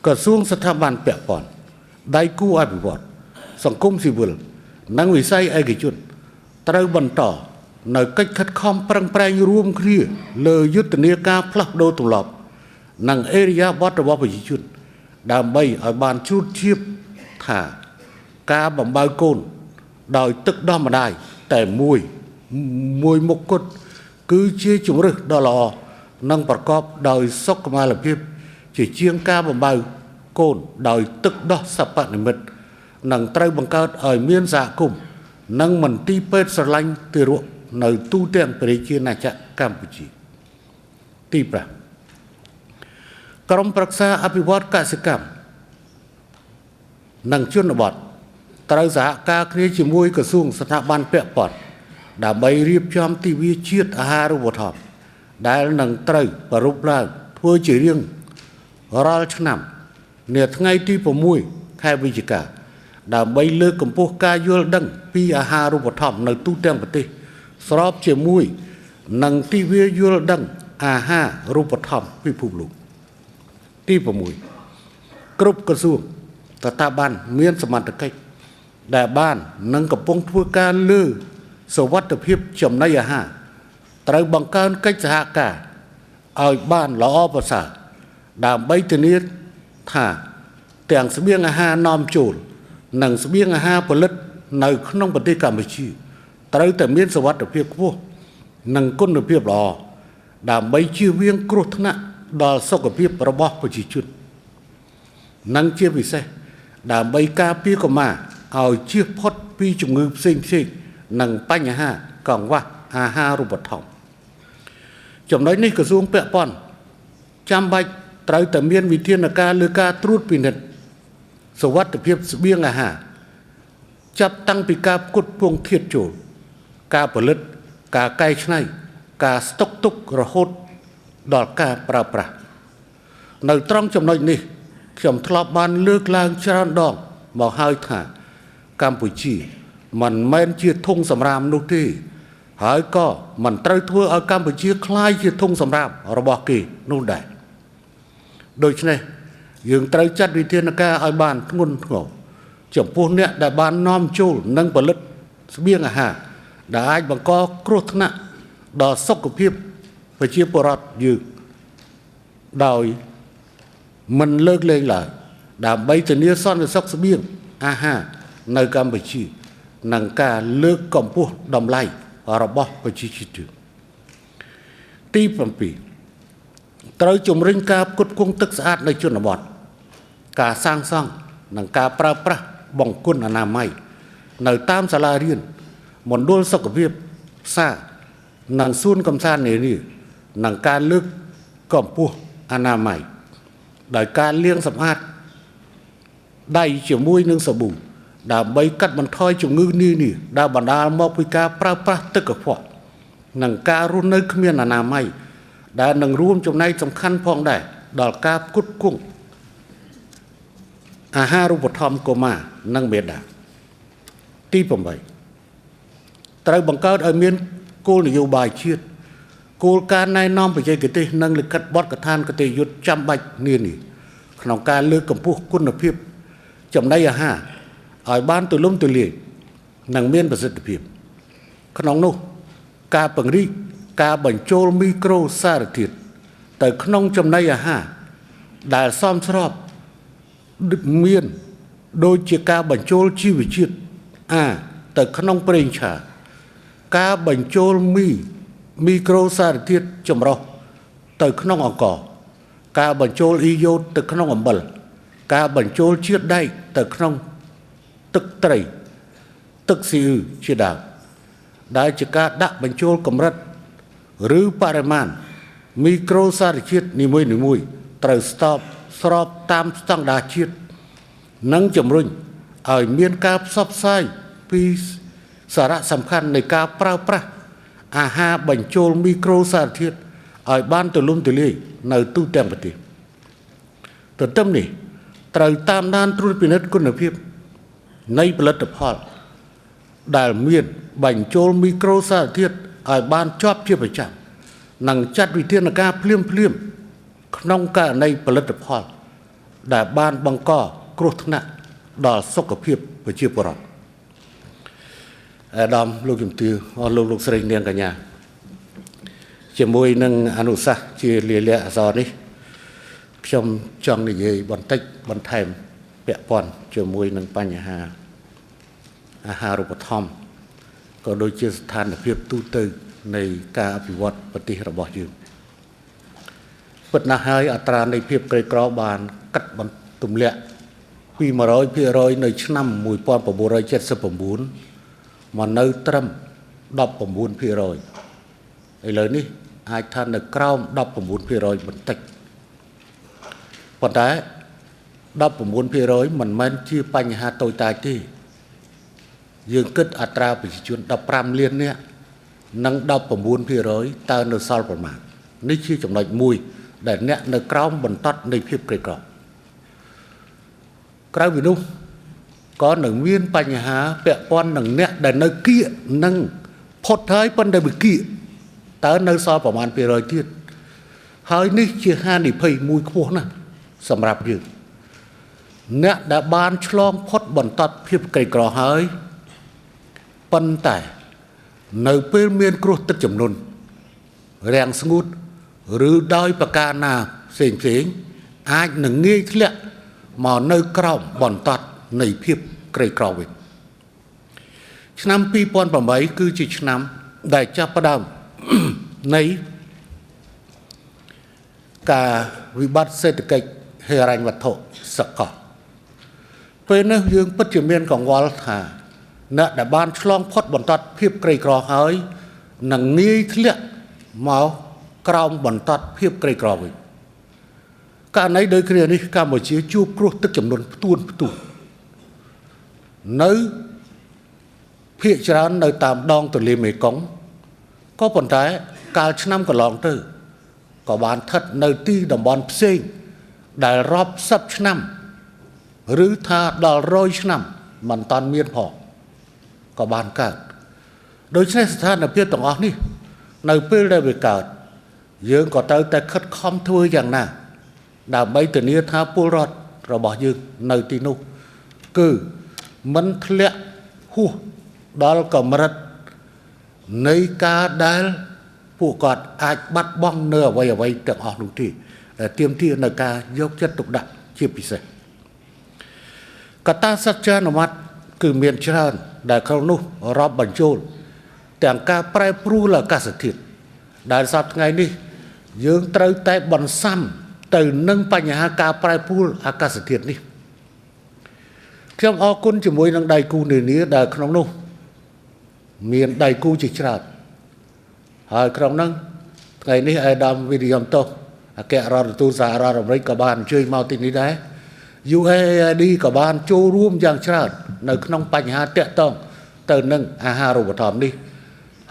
ក្រសួងស្ថាប័នពាក់ព័ន្ធដៃគូអភិវឌ្ឍសង្គមស៊ីវិលនិងវិស័យឯកជនត្រូវបន្តនៅកិច្ចខិតខំប្រឹងប្រែងរួមគ្នាលើយុទ្ធនាការផ្លាស់ប្ដូរទម្លាប់និងឥរិយាបថរបស់ប្រជាជនដើម្បីឲ្យបានជ្រួតជ្រាបថាការបំបៅកូនដោយទឹកដោះម្ដាយតែមួយមួយមុខគត់គឺជាជំរើសដ៏ល្អនិងប្រកបដោយសុខុមាលភាពជាជាងការបំបៅកូនដោយទឹកដោះសពនិមិត្តនិងត្រូវបង្កើតឲ្យមានសហគមន៍និងមន្ទីរពេទ្យស្រឡាញ់ទារកនៅទូទាំងប្រជាណាចក្រកម្ពុជាទី5ក្រុមប្រឹក្សាអភិវឌ្ឍកសិកម្មនិងជនបទត្រូវសហការគ្នាជាមួយក្រសួងស្ថាប័នពាក់ព័ន្ធដើម្បីរៀបចំទិវាជាតិអាហារូបត្ថម្ភដែលនឹងត្រូវប្រារព្ធឡើងធ្វើជារៀងរាល់ឆ្នាំនាថ្ងៃទី6ខែវិច្ឆិកាដើម្បីលើកកម្ពស់ការយល់ដឹងពីអាហារូបត្ថម្ភនៅទូទាំងប្រទេសស្របជាមួយនឹងទិវាយល់ដឹងអាហារូបត្ថម្ភពិភពលោកទី6គ្រប់ក្រសួងស្ថាប័នមានសមត្ថកិច្ចដែលបាននិងកំពុងធ្វើការលើសុវត្ថិភាពចំណីអាហារត្រូវបង្កើនកិច្ចសហការឲ្យបានល្អប្រសើរដើម្បីធានាថាទាំងស្បៀងអាហារនាំចូលនិងស្បៀងអាហារផលិតនៅក្នុងប្រទេសកម្ពុជាត្រូវតែមានសុវត្ថិភាពខ្ពស់និងគុណភាពល្អដើម្បីជៀសវាងគ្រោះថ្នាក់ដល់សុខភាពរបស់ប្រជាជននិងជាពិសេសដើម្បីការពារកុមារឲ្យជៀសផុតពីជំងឺផ្សេងៗនិងបញ្ហាកង្វះអាហារូបត្ថម្ភចំណុចនេះក្រសួងពាក់ព័ន្ធចាំបាច់ត្រូវតែមានវិធានការលើការត្រួតពិនិត្យសុវត្ថិភាពស្បៀងអាហារចាប់តាំងពីការផ្គត់ផ្គង់ធាតុចូលការផលិតការកែច្នៃការស្តុកទុករហូតដល់ការប្រើប្រាស់នៅត្រង់ចំណុចនេះខ្ញុំធ្លាប់បានលើកឡើងច្រើនដងមកហើយថាកម្ពុជាមិនមែនជាធុងសម្រាមនោះទេហើយក៏មិនត្រូវធ្វើឲ្យកម្ពុជាក្លាយជាធុងសម្រាមរបស់គេនោះដែរដូច្នេះយើងត្រូវចាត់វិធានការឲ្យបានធ្ងន់ធ្ងរចំពោះអ្នកដែលបាននាំចូលនិងផលិតស្បៀងអាហារដែលអាចបង្កគ្រោះថ្នាក់ដល់សុខភាពប្រជាពលរដ្ឋយើងដោយមិនលើកលែងឡើយដើម្បីធានាសន្តិសុខស្បៀងអាហារនៅកម្ពុជានិងការលើកកម្ពស់តម្លៃរបស់ប្រជាជាតិទី7ត្រូវជំរុញការផ្គត់ផ្គង់ទឹកស្អាតនៅជនបទការសាងសង់និងការប្រើប្រាស់បង្គន់អនាម័យនៅតាមសាលារៀនមណ្ឌលសុខភាពផ្សារនិងសួនកម្សាន្តនានានិងការលើកកម្ពស់អនាម័យដោយការលាងសម្អាតដៃជាមួយនឹងសាប៊ូដើម្បីកាត់បន្ថយជំងឺនានាដែលបណ្ដាលមកពីការប្រើប្រាស់ទឹកកខ្វក់និងការរស់នៅគ្មានអនាម័យដែលនឹងរួមចំណែកសំខាន់ផងដែរដល់ការផ្គត់ផ្គង់អាហារូបត្ថម្ភកុមារនិងមេដាទី8ត្រូវបង្កើតឲ្យមានគោលនយោបាយជាតិគោលការណ៍ណែនាំបច្ចេកទេសនិងលិខិតបទដ្ឋានគតិយុត្តចាំបាច់នានាក្នុងការលើកកម្ពស់គុណភាពចំណីអាហារឲ្យបានទូលំទូលាយនិងមានប្រសិទ្ធភាពក្នុងនោះការពង្រីកការបញ្ចូលមីក្រូសារធាតុទៅក្នុងចំណីអាហារដែលសមស្របមានដូចជាការបញ្ចូលជីវជាតិ A ទៅក្នុងប្រេងឆាការបញ្ចូលមីក្រូសារធាតុចម្រុះទៅក្នុងអង្ករការបញ្ចូលអ៊ីយ៉ូតទៅក្នុងអំបិលការបញ្ចូលជាតិដែកទៅក្នុងទឹកត្រីទឹកស៊ីអ៊ូជាដើមដែលជាការដាក់បញ្ចូលកម្រិតឬបរិមាណមីក្រូសារជាតិនីមួយៗត្រូវស្របស្របតាមស្តង់ដារជាតិនិងជំរុញឲ្យមានការផ្សព្វផ្សាយពីសារៈសំខាន់នៃការប្រើប្រាស់អាហារបញ្ចូលមីក្រូសារធាតុឲ្យបានទូលំទូលាយនៅទូទាំងប្រទេសទន្ទឹមនេះត្រូវតាមដានត្រួតពិនិត្យគុណភាពនៃផលិតផលដែលមានបញ្ចូលមីក្រូសារធាតុឲ្យបានជាប់ជាប្រចាំនិងចាត់វិធានការភ្លាមៗក្នុងករណីផលិតផល ដែលបានបង្កគ្រោះថ្នាក់ដល់សុខភាពប្រជាពលរដ្ឋអាដាមលោកជំទាវអស់លោកលោកស្រីនាងកញ្ញាជាមួយនឹងអនុសាសន៍ជាលាលក្ខណ៍អក្សរនេះខ្ញុំចង់និយាយបន្តិចបន្ថែមពាក់ព័ន្ធជាមួយនឹងបញ្ហាអាហារូបត្ថម្ភក៏ដូចជាស្ថានភាពទូទៅនៃការអភិវឌ្ឍប្រទេសរបស់យើងពិតណាស់ហើយអត្រានៃភាពក្រីក្របានកាត់បន្ទម្លាក់ពី 100% នៅឆ្នាំ1979មកនៅត្រឹម 19% ឥឡូវនេះអាចថានៅក្រោម 19% បន្តិចប៉ុន្តែ 19% មិនមែនជាបញ្ហាតូចតាចទេយើងគិតអត្រាប្រជាជន15លាននាក់និង 19% តើនៅសល់ប្រមាណនេះជាចំណុចមួយដែលអ្នកនៅក្រោមបន្ទាត់នៃភាពក្រីក្រក្រៅពីនោះក៏នឹងមានបញ្ហាពាក់ព័ន្ធនឹងអ្នកដែលនៅគៀកនិងផុតហើយប៉ុន្តែវាគៀកតើនៅសល់ប្រមាណ200ទៀតហើយនេះជាហានិភ័យមួយខ្ពស់ណាស់សម្រាប់យើងអ្នកដែលបានឆ្លងផុតបន្ទាត់ភាពក្រីក្រហើយប៉ុន្តែនៅពេលមានគ្រោះទឹកជំនន់រាំងស្ងួតឬដោយប្រការណាផ្សេងផ្សេងអាចនឹងងាយធ្លាក់មកនៅក្រោមបន្ទាត់នៃភាពក្រីក្រវិញឆ្នាំ2008គឺជាឆ្នាំដែលចាប់ផ្ដើមនៃការវិបត្តិសេដ្ឋកិច្ចហិរញ្ញវត្ថុសកលពេលនេះយើងពិតជាមានកង្វល់ថាអ្នកដែលបានឆ្លងផុតបន្ទាត់ភាពក្រីក្រហើយនឹងងាយធ្លាក់មកក្រោមបន្ទាត់ភាពក្រីក្រវិញករណីដូចគ្នានេះកម្ពុជាជួបគ្រោះទឹកចំនួនផ្ទួនផ្ទុះនៅភាគច្រើននៅតាមដងទន្លេមេគង្គក៏ប៉ុន្តែកាលឆ្នាំកន្លងទៅក៏បានស្ថិតនៅទីតំបន់ផ្សេងដែលរាប់សិបឆ្នាំឬថាដល់100ឆ្នាំមិនតាន់មានផងក៏បានកើតដូច្នេះស្ថានភាពទាំងអស់នេះនៅពេលដែលវាកើតយើងក៏ត្រូវតែខិតខំធ្វើយ៉ាងណាដើម្បីធានាថាពលរដ្ឋរបស់យើងនៅទីនោះគឺមិនធ្លាក់ហួសដល់កម្រិតនៃការដែលពួកគាត់អាចបាត់បង់នៅអ្វីៗទាំងអស់នោះទេដែលទាមទារនៅការយកចិត្តទុកដាក់ជាពិសេសកត្តាសច្ចានុម័តគឺមានច្រើនដែលក្នុងនោះរាប់បញ្ចូលទាំងការប្រែប្រួលអាកាសធាតុដែលសប្តាហ៍ថ្ងៃនេះយើងត្រូវតែបន្សាំទៅនឹងបញ្ហាការប្រែប្រួលអាកាសធាតុនេះខ្ញុំអរគុណជាមួយនឹងដៃគូនានាដែលក្នុងនោះមានដៃគូជាច្រើនហើយក្នុងនោះថ្ងៃនេះអាដាមវិរិយមតោអគ្គរដ្ឋទូតសហរដ្ឋអាមេរិកក៏បានអញ្ជើញមកទីនេះដែរ USAID ក៏បានចូលរួមយ៉ាងច្រើននៅក្នុងបញ្ហាតាក់ទងទៅនឹងអាហារូបត្ថម្ភនេះ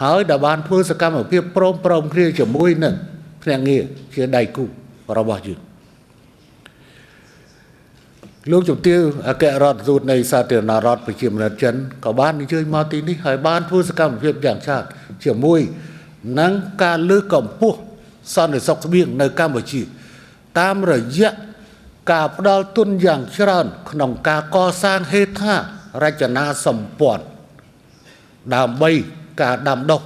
ហើយដែលបានធ្វើសកម្មភាពព្រមៗគ្នាជាមួយនឹងភ្នាក់ងារជាដៃគូរបស់យើងលោកជំទាវអគ្គរដ្ឋទូតនៃសាធារណរដ្ឋប្រជាមានិតចិនក៏បានអញ្ជើញមកទីនេះហើយបានធ្វើសកម្មភាពយ៉ាងច្រើនជាមួយនឹងការលើកកម្ពស់សន្តិសុខស្បៀងនៅកម្ពុជាតាមរយៈការផ្ដល់ទុនយ៉ាងច្រើនក្នុងការកសាងហេដ្ឋារចនាសម្ព័ន្ធដើម្បីការដាំដុះ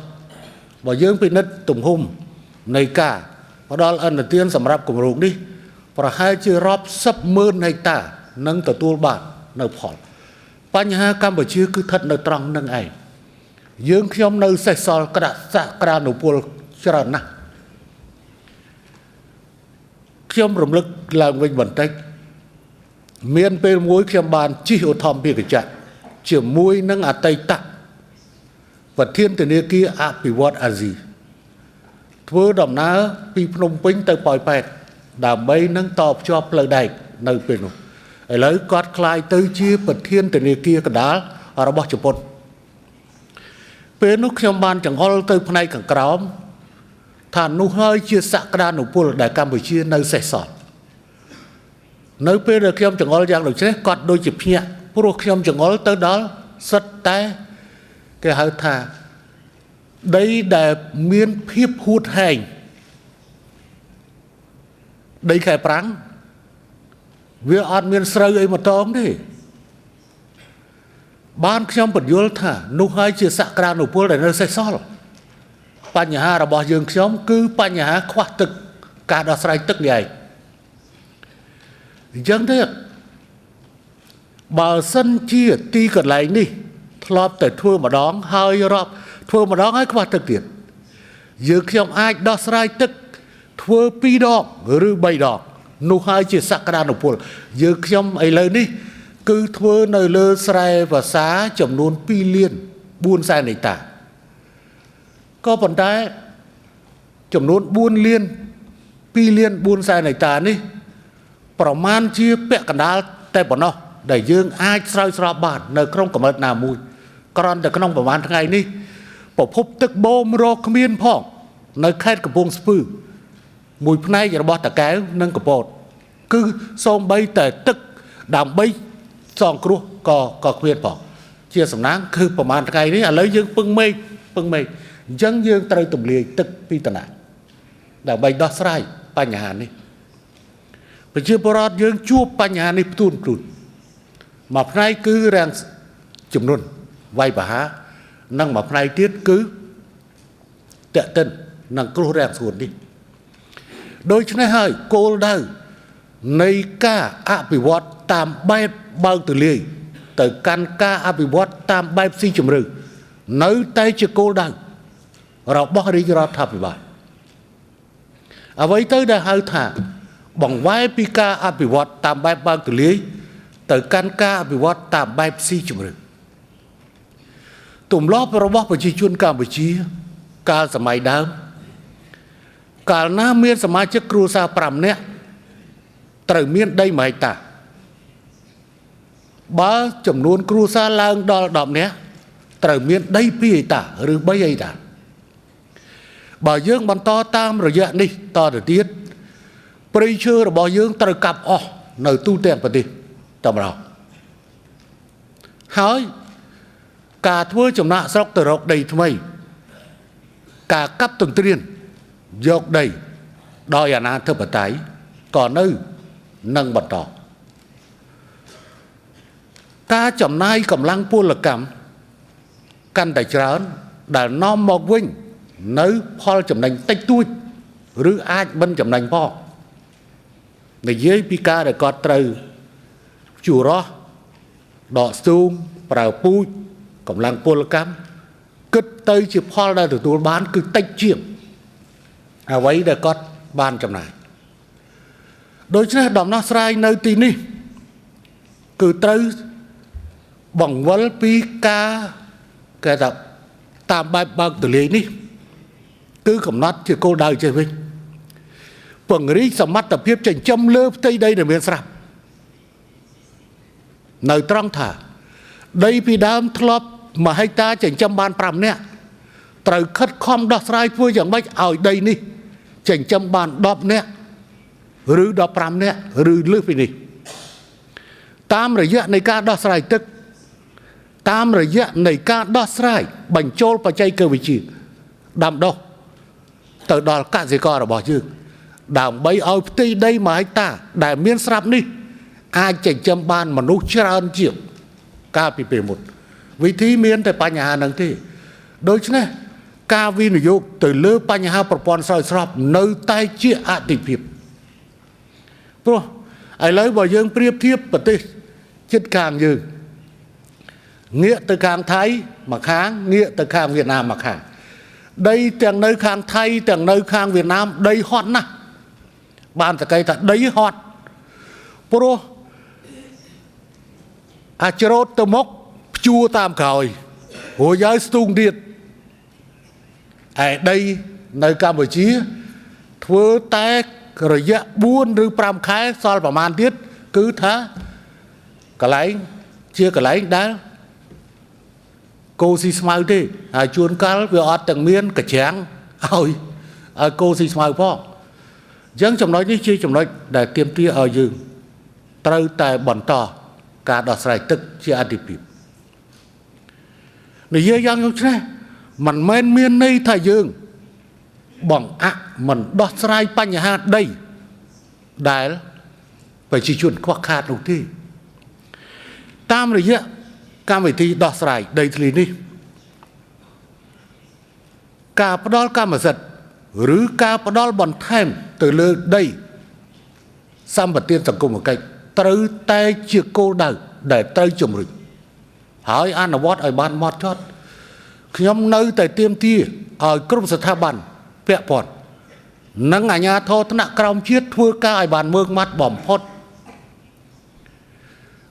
បើយើងពិនិត្យទំហំនៃការផ្ដល់អនុទានសម្រាប់គម្រោងនេះប្រហែលជារាប់សិបម៉ឺនហិកតានឹងទទួលបាននៅផលបញ្ហាកម្ពុជាគឺស្ថិតនៅត្រង់នឹងឯងយើងខ្ញុំនៅសេសសល់ក្តាសក្តានុពលច្រើនណាស់ខ្ញុំរំលឹកឡើងវិញបន្តិចមានពេលមួយខ្ញុំបានជិះឧទ្ធម្ភាគចក្រជាមួយនឹងអតីតប្រធានធនាគារអភិវឌ្ឍអាស៊ីធ្វើដំណើរពីភ្នំពេញទៅប៉ោយប៉ែតដើម្បីនឹងតភ្ជាប់ផ្លូវដែកនៅពេលនោះឥឡូវគាត់ក្លាយទៅជាប្រធានធនាគារកណ្ដាលរបស់ជប៉ុនពេលនោះខ្ញុំបានចង្អុលទៅផ្នែកខាងក្រោមថានោះហើយជាសក្តានុពលដែលកម្ពុជានៅសេសសល់នៅពេលដែលខ្ញុំចង្អុលយ៉ាងដូចនេះគាត់ដូចជាភ្ញាក់ព្រោះខ្ញុំចង្អុលទៅដល់សិតតែគេហៅថាដីដែលមានភាពហួតហែងដីខែប្រាំង វាអត់មានស្រូវអីមកតងទេបានខ្ញុំបញ្យល់ថានោះហើយជាសក្តានុពលដែលនៅសេសសល់បញ្ហារបស់យើងខ្ញុំគឺបញ្ហាខ្វះទឹកការដោះស្រាយទឹកនេះឯងអញ្ចឹងទេបើសិនជាទីកន្លែងនេះធ្លាប់តែធ្វើម្ដងហើយរាប់ធ្វើម្ដងហើយខ្វះទឹកទៀតយើងខ្ញុំអាចដោះស្រាយទឹកធ្វើ2ដងឬ3ដងនោះហើយជាសក្តានុពលយើងខ្ញុំឥឡូវនេះគឺធ្វើនៅលើស្រែវស្សាចំនួន2លាន4សែនហិកតាក៏ប៉ុន្តែចំនួន4លាន2លាន4សែនហិកតានេះប្រមាណជាពាក់កណ្ដាលតែប៉ុណ្ណោះដែលយើងអាចស្រោចស្រពបាននៅក្នុងកម្រិតណាមួយគ្រាន់តែក្នុងប្រហែលថ្ងៃនេះប្រភពទឹកបូមរកគ្មានផងនៅខេត្តកំពង់ស្ពឺមួយផ្នែករបស់តាកែវនិងកំពតគឺសូម្បីតែទឹកដើម្បីសងគ្រោះក៏គ្មានផងជាសំណាងគឺប្រហែលថ្ងៃនេះឥឡូវយើងពឹងមេឃអញ្ចឹងយើងត្រូវទម្លាយទឹកពីតំណាក់ដើម្បីដោះស្រាយបញ្ហានេះប្រជាពលរដ្ឋយើងជួបបញ្ហានេះផ្ទួនៗមួយផ្នែកគឺរាំងចំនួនវាយប្រហារនិងមួយផ្នែកទៀតគឺតេតិននិងគ្រោះរាំងស្ងួតនេះដូច្នេះហើយគោលដៅនៃការអភិវឌ្ឍតាមបែបបើកទូលាយទៅកាន់ការអភិវឌ្ឍតាមបែបស៊ីជម្រៅនៅតែជាគោលដៅរបស់រាជរដ្ឋាភិបាលអ្វីទៅដែលហៅថាបង្វែរពីការអភិវឌ្ឍតាមបែបបើកទូលាយទៅកាន់ការអភិវឌ្ឍតាមបែបស៊ីជម្រៅទម្លាប់របស់ប្រជាជនកម្ពុជាកាលសម័យដើមកាលណាមានសមាជិកគ្រួសារ5នាក់ត្រូវមានដី1ហិកតាបើចំនួនគ្រួសារឡើងដល់10នាក់ត្រូវមានដី2ហិកតាឬ3ហិកតាបើយើងបន្តតាមរយៈនេះតទៅទៀតព្រៃឈើរបស់យើងត្រូវកាប់អស់នៅទូទាំងប្រទេសតែម្ដងហើយការធ្វើចំណាកស្រុកទៅរកដីថ្មីការកាប់ទន្ទ្រានយកដីដោយអាណាធិបតេយ្យក៏នៅនឹងបន្តការចំណាយកម្លាំងពលកម្មកាន់តែច្រើនដែលនាំមកវិញនៅផលចំណេញតិចតួចឬអាចមិនចំណេញផងនិយាយពីការដែលគាត់ត្រូវជួរោះដកស្ទូងប្រើពូជកម្លាំងពលកម្មគិតទៅជាផលដែលទទួលបានគឺតិចជាងអ្វីដែលគាត់បានចំណាយដូច្នេះដំណោះស្រាយនៅទីនេះគឺត្រូវបង្វិលពីការគេថាតាមបែបបើកទូលាយនេះគឺកំណត់ជាគោលដៅចេះវិញពង្រីកសមត្ថភាពចិញ្ចឹមលើផ្ទៃដីដែលមានស្រាប់នៅត្រង់ថាដីពីដើមធ្លាប់1ហិកតាចិញ្ចឹមបាន5នាក់ត្រូវខិតខំដោះស្រាយធ្វើយ៉ាងម៉េចឲ្យដីនេះចិញ្ចឹមបាន10នាក់ឬ15នាក់ឬលើសពីនេះតាមរយៈនៃការដោះស្រាយទឹកតាមរយៈនៃការដោះស្រាយបញ្ចូលបច្ចេកវិទ្យាដាំដុះទៅដល់កសិកររបស់យើងដើម្បីឲ្យផ្ទៃដី1ហិកតាដែលមានស្រាប់នេះអាចចិញ្ចឹមបានមនុស្សច្រើនជាងកាលពីពេលមុនវិធីមានតែបញ្ហាហ្នឹងទេដូច្នេះការវិនិយោគទៅលើបញ្ហាប្រព័ន្ធស្រោចស្រពនៅតែជាអតិភិបព្រោះឥឡូវបើយើងប្រៀបធៀបប្រទេសជិតខាងយើងងាកទៅខាងថៃមួយខាងងាកទៅខាងវៀតណាមមួយខាងដីទាំងនៅខាងថៃទាំងនៅខាងវៀតណាមដីហត់ណាស់បានសក្តិថាដីហត់ព្រោះអាចរោតទៅមុខព្យួរតាមក្រោយរួចហើយស្ទូងទៀតឯដីនៅកម្ពុជាធ្វើតែរយៈ4ឬ5ខែសល់ប្រមាណទៀតគឺថាកន្លែងជាកន្លែងដែលគោស៊ីស្មៅទេហើយជួនកាលវាអត់ទាំងមានកច្រាំងឲ្យគោស៊ីស្មៅផងអញ្ចឹងចំណុចនេះជាចំណុចដែលទាមទារឲ្យយើងត្រូវតែបន្តការដោះស្រាយទឹកជាអតិភិបនិយាយយ៉ាងដូចនេះមិនមែនមានន័យថាយើងបង្អាក់មិនដោះស្រាយបញ្ហាដីដែល ប្រជាជនខ្វះខាតនោះទេតាមរយៈកម្មវិធីដោះស្រាយដីធ្លីនេះការផ្ដល់កម្មសិទ្ធិឬការផ្ដល់បន្ថែមទៅលើដីសម្បទានសង្គមកិច្ចត្រូវតែជាគោលដៅដែលត្រូវជំរុញហើយអនុវត្តឲ្យបានម៉ត់ចត់ខ្ញុំនៅតែទាមទារឲ្យគ្រប់ស្ថាប័នពាក់ព័ន្ធនិងអាជ្ញាធរថ្នាក់ក្រោមជាតិធ្វើការឲ្យបានម៉ឺងម៉ាត់បំផុត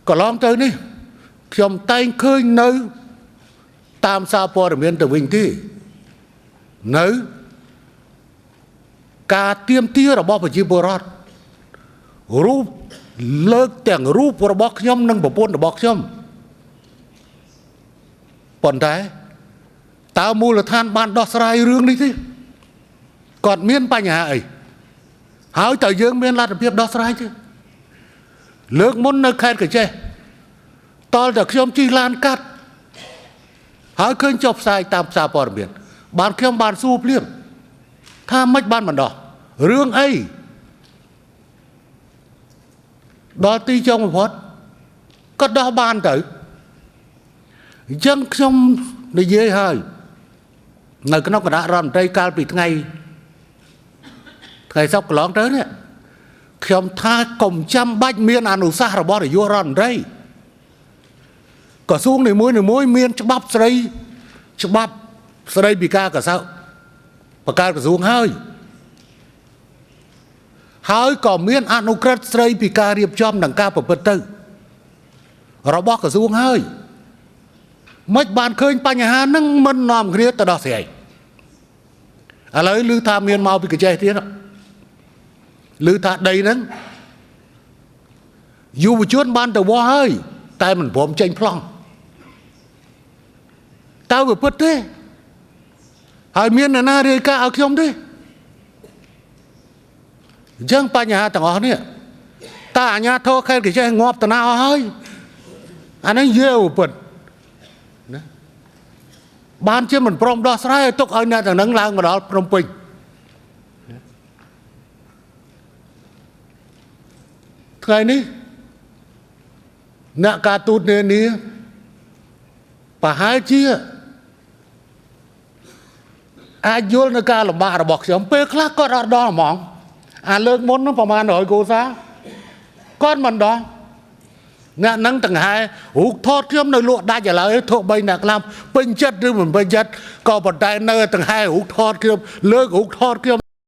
កន្លងទៅនេះខ្ញុំតែងឃើញនៅតាមសារព័ត៌មានទៅវិញទេនៅការទាមទាររបស់ប្រជាពលរដ្ឋរូបលើកទាំងរូបរបស់ខ្ញុំនិងប្រពន្ធរបស់ខ្ញុំប៉ុន្តែតើមូលដ្ឋានបានដោះស្រាយរឿងនេះទេគាត់មានបញ្ហាអីហើយតើយើងមានលទ្ធភាពដោះស្រាយទេលើកមុននៅខេត្តកញ្ចេះតលតែខ្ញុំជិះឡានកាត់ហើយឃើញចុះផ្សាយតាមសារព័ត៌មានបានខ្ញុំបានសួរភ្លាមថាម៉េចបានមិនដោះរឿងអីដល់ទីចុងបំផុតក៏ដោះបានទៅអញ្ចឹងខ្ញុំនិយាយហើយនៅក្នុងគណៈរដ្ឋមន្ត្រីកាលពីថ្ងៃសុក្រកន្លងទៅនេះខ្ញុំថាកុំចាំបាច់មានអនុសាសន៍របស់នាយករដ្ឋមន្ត្រីក្រសួងនីមួយៗមានច្បាប់ស្រីច្បាប់ស្ដីពីការកសោបង្កើតក្រសួងហើយហើយក៏មានអនុក្រឹត្យស្ដីពីការរៀបចំនិងការប្រព្រឹត្តទៅរបស់ក្រសួងហើយមិនបានឃើញបញ្ហានឹងមិននាំគ្នាទៅដោះស្រាយឥឡូវឮថាមានមកពីកញ្ចេះទៀតឮថាដីហ្នឹងយុវជនបានទៅវាស់ហើយតែមិនព្រមចេញប្លង់តើវាពិតទេហើយមានអ្នកណារាយការណ៍ឲ្យខ្ញុំទេអញ្ចឹងបញ្ហាទាំងអស់នេះតើអាជ្ញាធរខេត្តកញ្ចេះងាប់តាណាអស់ហើយអានេះយេវពិតណាបានជាមិនព្រមដោះស្រាយឲ្យទុកឲ្យអ្នកទាំងនឹងឡើងមកដល់ភ្នំពេញថ្ងៃនេះអ្នកការទូតនានាប្រហែលជាអាចយល់នៅការលំបាករបស់ខ្ញុំពេលខ្លះគាត់អត់ដល់ហ្មងអាលើកមុននោះប្រហែល100គ្រួសារគាត់មិនដល់អ្នកនឹងតង្ហែរូបថតខ្ញុំនៅលក់ដាច់ឥឡូវទោះបីអ្នកខ្លះពេញចិត្តឬមិនពេញចិត្តក៏ប៉ុន្តែនៅតង្ហែរូបថតខ្ញុំលើករូបថតខ្ញុំ